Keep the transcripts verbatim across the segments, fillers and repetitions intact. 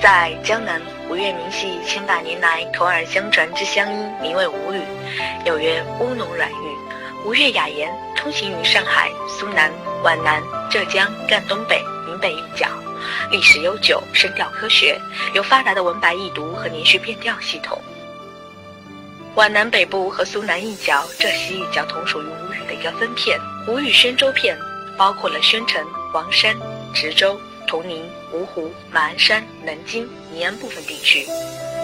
在江南，吴越民系千百年来口耳相传之乡音，名为吴语，又曰乌侬软语。吴越雅言通行于上海、苏南、皖南、浙江、赣东北、宁北一角，历史悠久，声调科学，有发达的文白异读和连续变调系统。皖南北部和苏南一角、浙西一角同属于吴语的一个分片。吴语宣州片包括了宣城、黄山、直州、铜陵、芜湖、马鞍山、南京、 沿岸部分地区。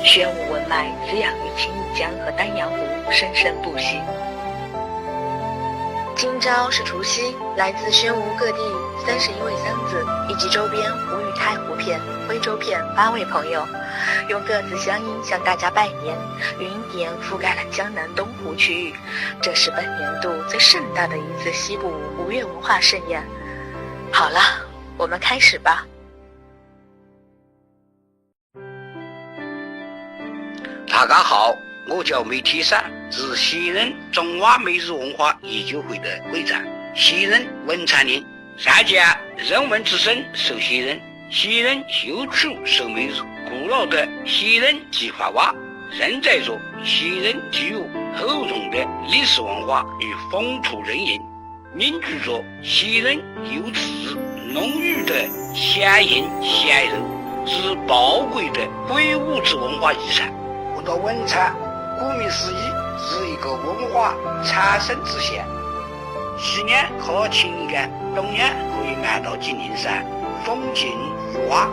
宣武文脉滋养于青弋江和丹阳湖，生生不息。今朝是除夕，来自宣武各地三十一位乡子，以及周边吴语太湖片、徽州片八位朋友，用各自乡音向大家拜年。云点覆盖了江南东湖区域，这是本年度最盛大的一次西部吴越文化盛宴。好了，我们开始吧。 大家好，我叫梅天山，是西人中华美食文化研究会的会长，西人文产人。上界人文之声说西人，西人有趣说美食，古老的西人地方话，承载着西人地域厚重的历史文化与风土人情。 凝聚着西人有滋浓郁的乡音乡愁，是宝贵的非物质文化遗产。我到文昌，顾名思义，是一个文化产生之乡。西人好听一个，东人可以买到金银山，风景如画。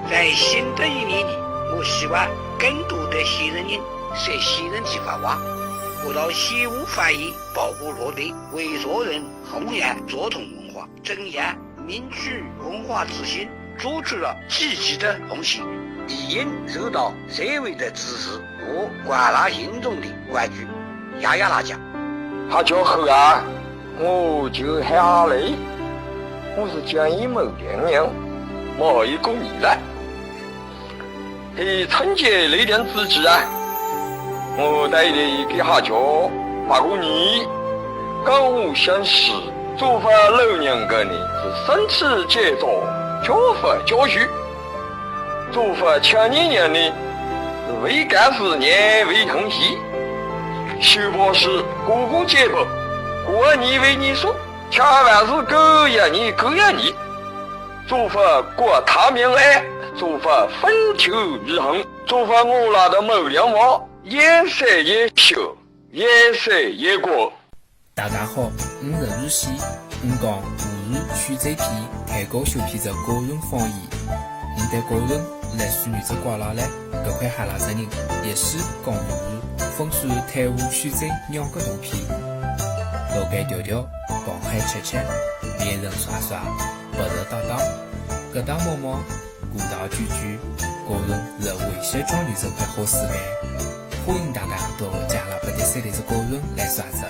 在新的一年里，我希望更多的西人人说西人地方话。我到西部发言， 保护落地，为族人弘扬传统文化，弘扬民族文化自信，做出了积极的贡献，理应受到社会的支持和广大群众的关注。谢谢大家。大家好啊，我就喊阿雷，我是江阴某良人，毛一个米了。 在春节来临之际啊，我带来一个客家八个年，讲我相信，做法老人家呢是身体健壮，家法家居。做法青年人呢是为干事业为同事，修报是哥哥姐夫，过年为你说，吃饭是狗咬你狗咬你。 做法国泰民安，做法风调雨顺，做法我拉的某两毛，越说越小，越说越广。大家好，我是雨喜，我讲吴语宣传片，推广小片子个人方言。我对个人来说女子瓜拉嘞，搿块哈拉子人，也是讲吴语，风水台湖宣传两个图片。老干调调，帮海吃吃，别人耍耍。 勿是搭档，搿搭摸摸，搿搭聚聚，个人是为小庄里这块好事嘞。欢迎大家到加拉伯的三里子个人来耍子，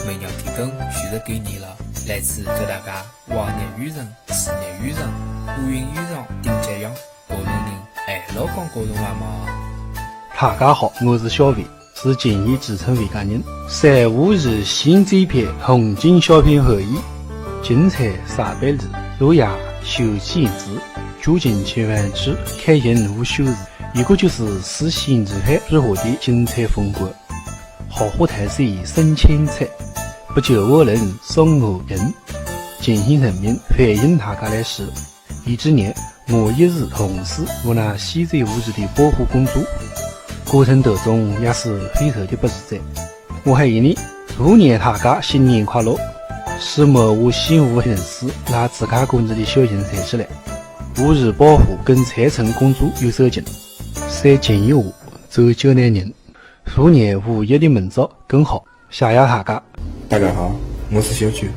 每年天更许是给你了，来此祝大家往年有人，事业有成，乌云有上，顶节阳，个人人，哎，老讲个人话嘛。大家好，我是小伟。 是近义至春为家人。三五是新这片红金小品后裔，精彩撒贝里，路亚秀剪子，究竟千万之开言无休日，一个就是四星之海之后的精彩风格。好好谈是三千菜，不久我人送我人，进行人民反映大家来说。 一几年，我一直同时我那西周无日的保护工作，过程当中也是非常的不自在。我还一年，祝愿大家新年快乐，是么我新无人事，拿自家工作的小人才起来。无日保护跟财政工作有收紧，三进一步，周九年人，祝愿五一的明朝更好。 谢谢大家。大家好，我是小九，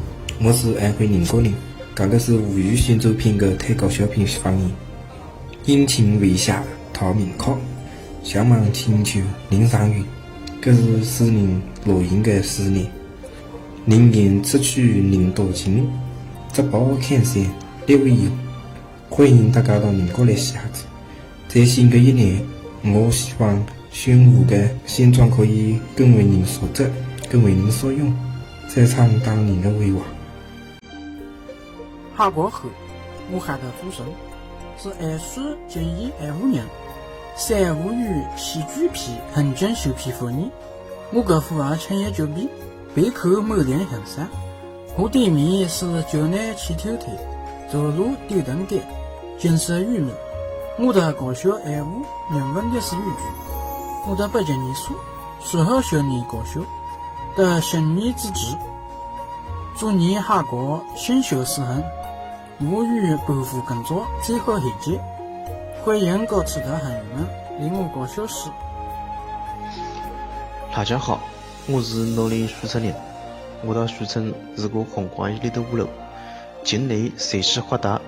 我是安徽宁国人。搿个是吴语新作品的推广小品方言。阴晴未下透明壳，向望清秋能上云。搿是诗人陆隐的诗呢。人言出去人多情，只保看山列位游。欢迎大家到宁国来歇脚。在新的一年，我希望 宣武的现状可以更为人熟知，更为人所用，再唱当年的辉煌。哈过后，武汉的诸神，是爱书敬书爱书人，三无语戏剧篇横江首篇复演。我搿副啊青眼脚皮，背后满脸香砂，我对面是江南气透透，走路丢灯街，景色优美。我搭高校爱护人文历史悠久，我搭北京念书，十号校年高校，到新年之际，祝愿哈个新校师生。 无语不负工作最好时节，欢迎各处的朋友们来我高校书。大家好，我是农历许村人，我到许村是个红光一粒的屋楼，境内社区发达，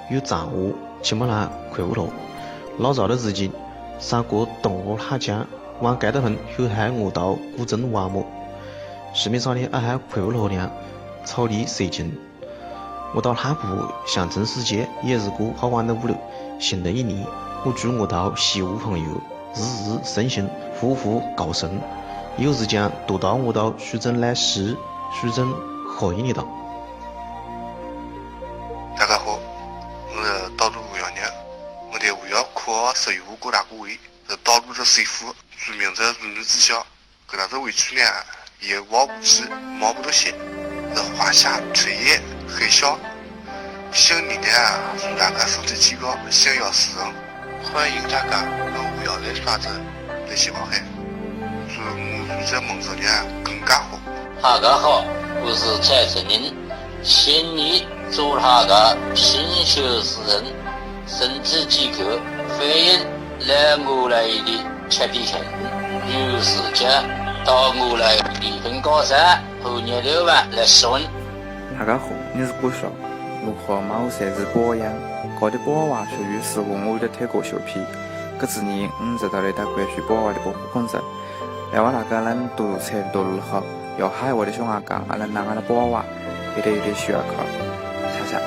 有长河、喜马拉雅、快活路。老早的时间，上过东河大街，往街道门有海河道古镇外木，市面上的二海快活路呢，草地水晶。 我到拉布乡镇书记也是个好玩的屋楼，新的一年，我祝我到西湖朋友日日生新，步步高升。有时间多到我到徐州来西，徐州好一点到。大家好，我是道路吴耀年，我在吴耀科学院个大个位，是道路的师傅，著名的如日之校。 搿搭子回去呢，也挖无机，毛不得写，是华夏炊烟黑校。新年呢，祝大家身体健康，心想事成。欢迎大家到吴耀来耍子，来西望海，祝我住在蒙自呢更加好。大家好，我是蔡振宁，新年祝大家心想事成，身体健康，欢迎来我来的。 吃点心，有时间到我来的分高山和热头湾来试问。大家好，我是郭晓，我和马武山是保养，搞的保养属于是我的推广小品。搿几年，我知道了大概是保养的保护工作。来望大家能多参多好，要还我的小阿刚，阿能拿俺的保养，有点有点需要靠，谢谢。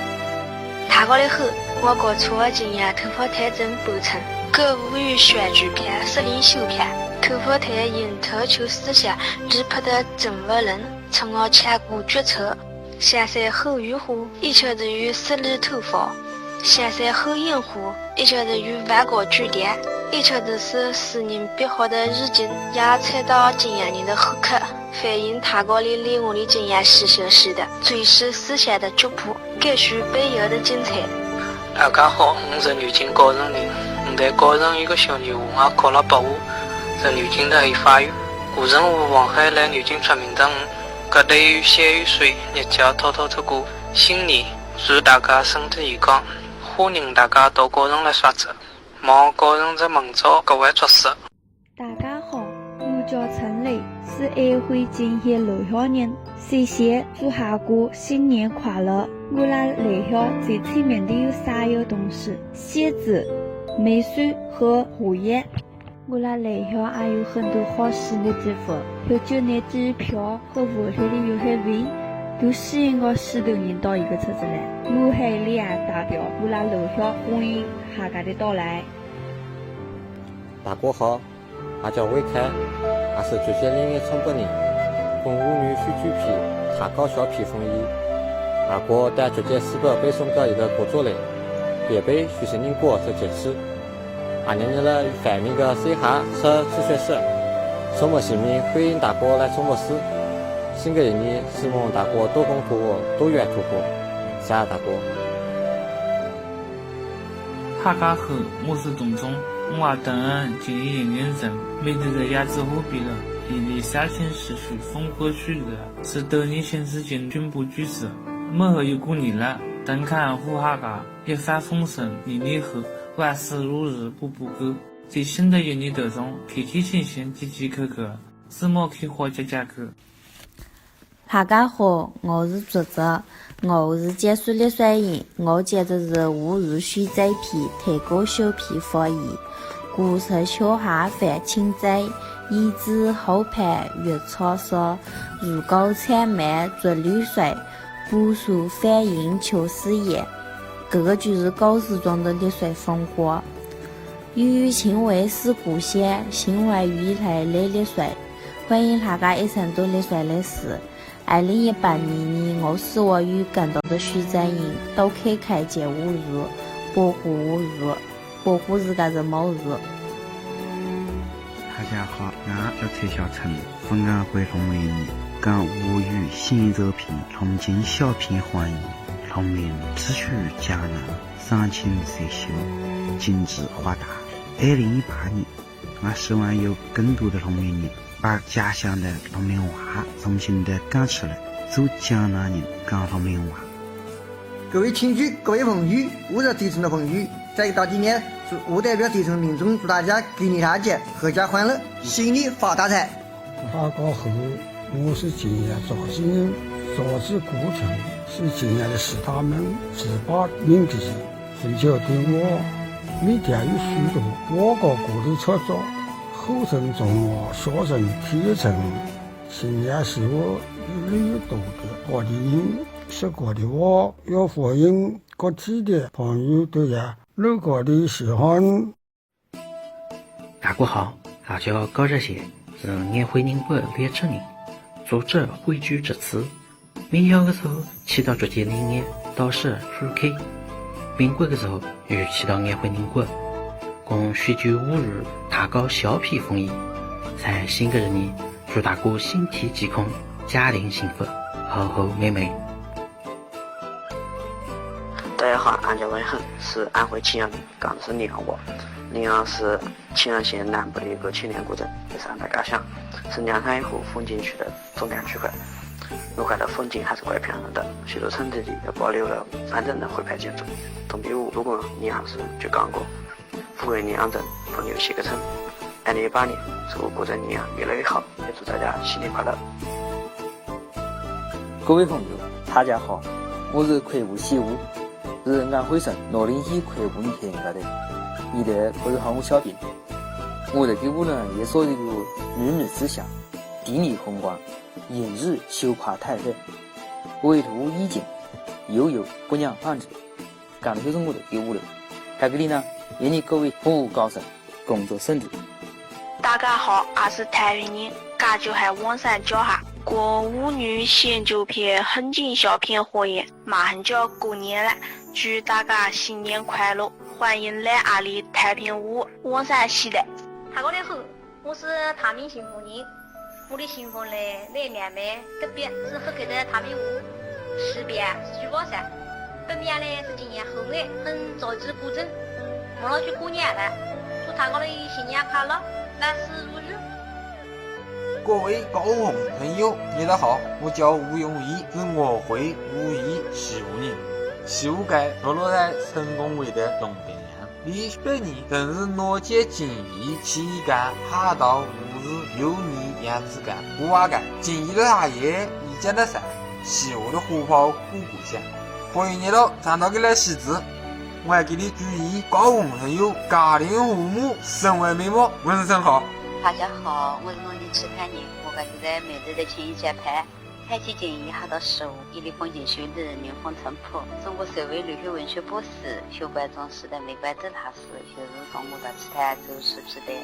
大家来好，我搞错了今夜头发台真不成，购物欲选举票，是领袖票，头发台引头球四下，只拍得真不人，从而抢过决策。现在后雨后，一切都有十里头发，现在后烟火，一切都有万个据点，一切都是私人编号的日经，也猜到今夜你的后刻。 欢迎大家来我的今夜是休息的，最是思想的脚步，感受背后的精彩。大家好，我是南京高层人，我在高层一个小人物，我考了八五，是南京的一发育。古城我往海来南京出名的，我搿对有血有水，日脚偷偷透过新年，祝大家身体健康，欢迎大家到高层来耍子，望高层在明朝各位祝寿。 大家好，我叫陈磊，是安徽金县潞乡人。首先，祝大家新年快乐！我拉潞乡最出名的有三样东西：仙子、梅水和茶叶。我拉潞乡还有很多好吃的地方，有江南地皮和无锡的有海味，都吸引我许多人到一个车子来。我喊李安代表我拉潞乡欢迎大家的到来。大家好， 阿叫伟凯，阿是九七零一创办人，本妇女戏剧篇，大高小篇风衣。阿哥带九七四百背诵个一个古作来，也被许是人过这节气。阿娘娘了繁荣个水下吃吃水水，周末市民欢迎大哥来周末市。新个一年，希望大哥多工多活，多远多活，谢谢大哥。 大家好，我是董忠，我也等了近一年人，每天在鸭子湖边了，一年三千时许风过去了，是多年前事情全部举止。没有过年了，等看虎哈嘎，一帆风顺，年年好，万事如意步步高。在新的一年当中，开开心心，健健康康，世贸开花结结果。 大家好，我是竹子，我是建设丽水人，我建的是无语水灾篇，推高小篇福音。古树秋下泛青苔，燕子后盼月草烧，如果草满竹绿水，古树反映秋思夜。搿个就是故事中的丽水风光。悠悠情怀思故乡，心怀未来来丽水。欢迎大家一生都丽水来世。 二零一八年呢，我希望有更多的许州人都去看见无语，保护自家，保护自家个毛子。大家好，我叫蔡小春，是安徽铜陵人，讲吴语新作品、铜陵小品方言。铜陵之处江南，山清水秀，景致豁达。二零一八年，我希望有更多的铜陵人把家乡的铜陵话重新的讲出来，做江南人，讲铜陵话。各位亲戚，各位朋友，我是底层的朋友，在这里呢，祝我代表底层民众祝大家狗年大吉，阖家欢乐，新年发大财。大家好，我是建业赵子人，赵子古镇是建业的四大门之八名之一。 很久的话，每天有许多我国各地出作，后生中华，小生天成。新年是我旅游多的各地人，说过的话，要欢迎各地的朋友都要路过的喜欢。 大家好，我叫高日贤，是安徽宁波历史人，作者汇聚至此。民校的时候去到竹节林业到社区开，民国的时候又去到安徽宁波，共许久无语，大搞小品风云。在新的一年，祝大家身体健康，家庭幸福，好好美美。大家好，俺叫文恒，是安徽沁阳人。 讲的是临溱话。临溱是沁阳县南部的一个青年古镇，也是俺的家乡，是阳山一湖风景区的总展区块。我看到风景还是怪漂亮的，许多村子里也保留了完整的徽派建筑。东壁湖路过临溱时就讲过，富贵临溱镇，风流西客村。二零一八年，祝古镇临溱越来越好，也祝大家新年快乐。 各位朋友，大家好，我是魁梧西湖，是安徽省乐陵县魁梧人开发的。现在不是喊我小兵，我这个屋呢也属于一个女儿之乡，地理风光，人是秀华太太，围炉一景，又有姑娘伴着。 讲的就是我的屋头。在这里呢，愿你各位步步高升，工作顺利。大家好，我是太原人，家就在黄山脚下。国五女选修篇风景小品方言，马上就要过年了，祝大家新年快乐，欢迎来俺的太平湖黄山西站。大家好， 我是太平新丰人，我的新丰呢，来南面隔壁是合格的太平湖，西边是聚宝山，北面呢是景阳后岸，很早之古镇。我要去过年了，祝大家的新年快乐，万事如意。各位高雄朋友，你们好，我叫吴永义，是安徽无锡西湖人。西湖街坐落在成功围的东边。 离北面正是南街景怡，西街大道五十六里洋子街、古华街，景怡的大爷已经在山，西湖的火炮咕咕响。欢迎你到长道街来西子，我还给你注意高雄朋友家庭和睦，生活美满，我是陈好。大家好，我是南京七台人，我家就在美丽的青衣街拍。 开启建议哈到十五，一粒风景秀丽，民风淳朴。中国首位旅游文学博士，学观众式的美国子大师，就是从我到其他州市去的。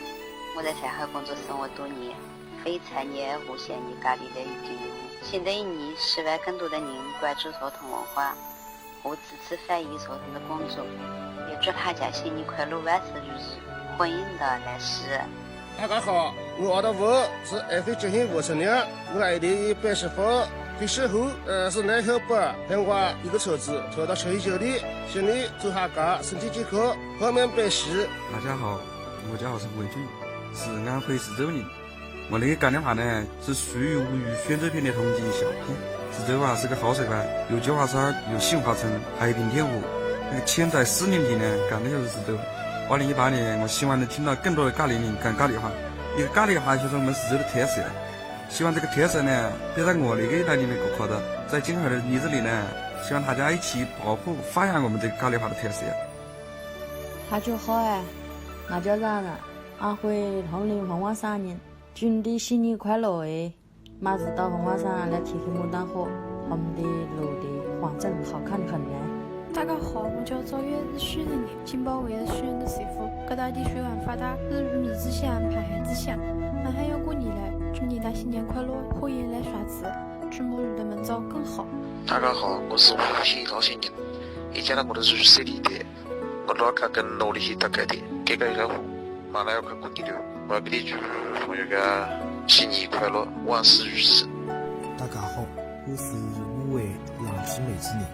我在上海工作生活多年，非产业无线业家里的一定。新的一年，希望更多的人关注传统文化， 我支持翻译所成的工作，也祝大家新年快乐，万事如意，欢迎到来世。大家好，我阿道文是安徽吉安吴城人，我来的一百十分，退休后，呃，是南海北两化一个车子，拖到车一九里，新年祝大家身体健康，方圆百喜。大家好，我叫何文俊，是安徽徐州人。 我那个讲的话呢，是属于吴语选择篇的同级小品。徐州话是个好习惯，有九华山，有杏花村，还有平天湖。那个千载思念地呢，讲的就是徐州。二零一八年，我希望能听到更多的家里人讲家里话。一个家里话就是我们徐州的特色，希望这个特色呢，别在我那个一代里面不可的，在今后的日子里呢，希望大家一起保护、发扬我们这个家里话的特色。大家好哎，我叫冉冉，安徽铜陵凤凰山人。 祝你新年快乐哎！每次到凤凰山来看看牡丹花，我们的泸定、黄镇好看得很呢。大家好，我叫赵月，是徐州人，金宝会是徐州的首府，各大地区文化大，是鱼米之乡、排海之乡。马上要过年了，祝你大新年快乐，欢迎来耍子，祝我们的门招更好。大家好，我是无锡绍兴人，现在呢我在无锡地铁。我老家跟屋里向搭界的，搿个一个马上要快过年了，我要给你祝朋友个新年快乐，万事如意。大家好，我是武威浪迹梅子人。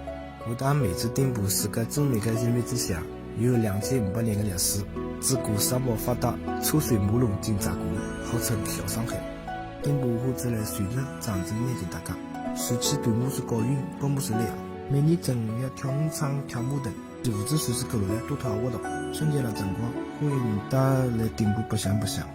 武大梅子顶部是个著名个人文之乡，有两千五百年个历史，只顾沙漠发达，车水马龙进扎过，号称小上海。顶部火车来水路长征眼睛大家，水汽对我是高兴，不我是累啊。每年正月要跳舞场、跳马灯，物资随时够了来多套活动，春节了辰光，欢迎大家来顶部白相白相。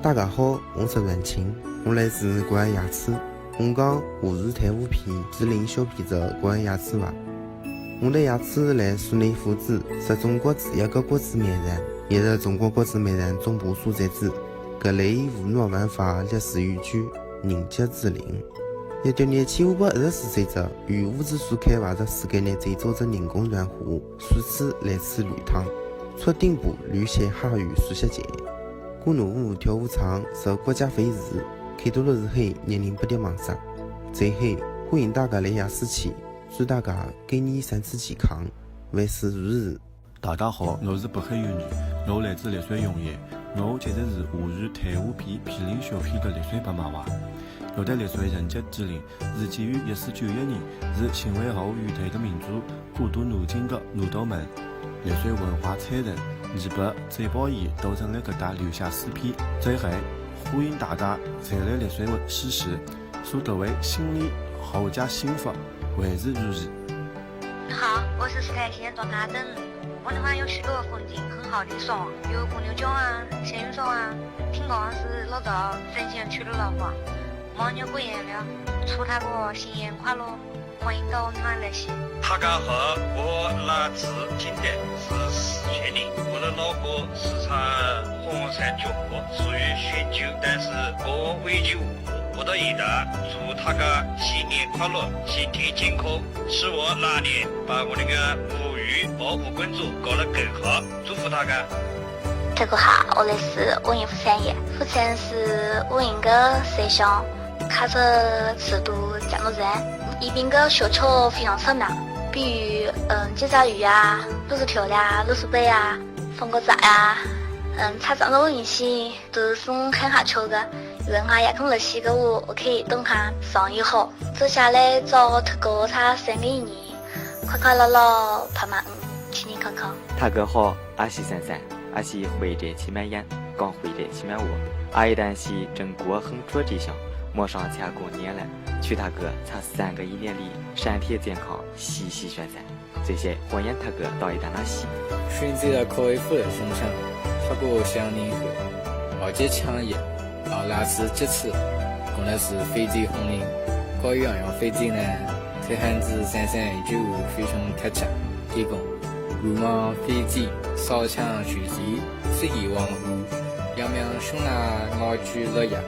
大家好，我是阮清，我来自关隘夜市，我讲吴语太湖皮毗邻小皮子关隘夜市话。我的夜市来苏南府子，是中国制药个国子美院，也是中国国子美院总部所在地。搿里湖南文化历史悠久，人杰志邻。一九年七五八二十四岁者，由物资所开发的世界内最早的人工盐湖， 水池来自绿塘，出顶部绿色下游水下街。古农湖跳舞场是国家非遗，开通了之后年龄不跌猛上。最后，欢迎大家来夜市去，祝大家狗年三次健康，万事如意。大家好，我是北海有女，我来自丽水永业，我其实是吴语太湖皮毗邻小皮的丽水白马话。我对丽水人杰志邻， 是建于一四九一年，是新会号乐队的名字，古都南京的南头门。丽水文化彩城，二八、再报以都曾在搿搭留下诗篇。最后，欢迎大家侪来丽水玩试试，祝各位新年阖家幸福，万事如意。你好，我是四台县庄阿珍。我的话有许多风景很好的爽，有公牛角啊、咸鱼角啊，听讲是老早神仙去了老花。 毛牛不演了，祝大家新年快乐，欢迎到我们来西。大家好，我来自金店，是四川人。我的老家四川黄山脚下，属于宣州，但是我回去我到现在，祝大家新年快乐，身体健康，希望来年把我那个吴语博物馆做搞得更好，祝福大家。 大家好，我来自乌云富山县。富山是乌云的家乡，靠着成都江洛镇。宜宾的小吃非常出名，比如，嗯，鸡爪鱼啊、螺蛳条啦、螺蛳粉啊、粉果汁啊，嗯，它长得很新，都是很好吃的。有人啊，也跟我去的话，我可以等它上以后，坐下来找特高差三个一年。 快快乐乐，拍马屁，天天康康。大家好，阿是珊珊，阿是会得起蛮严，讲会得起蛮话，阿一旦是真过很着地上，马上才过年了，祝大家在三个一年里身体健康，喜喜顺顺。最后欢迎大家到一搭来西。选择了可以付的申请，透过乡里会，了解抢眼。 老师这次讲的是飞机轰鸣，关于这样飞机呢，特汉子先生一句话非常贴切，伊讲，如望飞机，少抢手机，只希望有，两名兄弟我去了呀，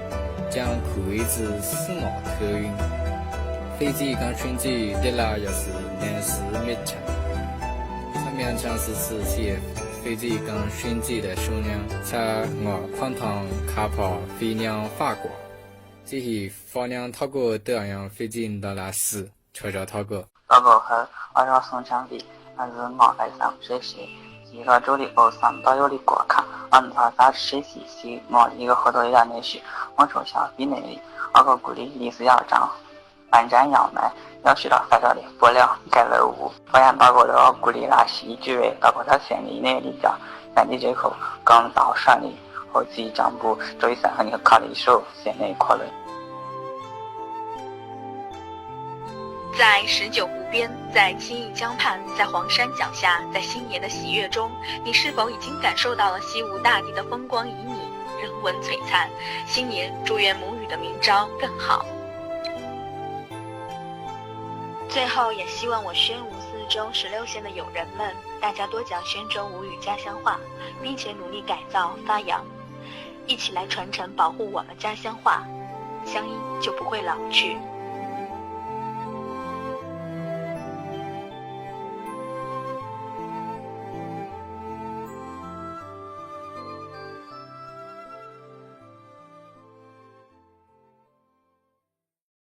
将苦日子是我头晕。飞机刚选择的啦也是能是没抢，上面抢是是些。 飞机刚选择的数量，在我看堂卡跑飞量法国，这些发量透过德阳飞机到拉斯，悄悄透过。大家好，我叫宋强飞，我是我爱上学习，是个助理我上到有的国考，俺查查学习是我一个好多一样的事，我从小比那里，我个鼓励力是要涨。 反正要买，要学到发烧的，不了，该了无。不然把我的鼓励拉西一句喂，把我的生理那里讲，那你这口刚到山里，后期张布，周一三和你考虑说，现在可能。在十九湖边，在青弋江畔，在黄山脚下，在新年的喜悦中，你是否已经感受到了西湖大地的风光旖旎、人文璀璨？新年祝愿母语的明朝更好。 最后，也希望我宣武四中十六县的友人们，大家多讲宣州吴语家乡话，并且努力改造发扬，一起来传承保护我们家乡话，乡音就不会老去。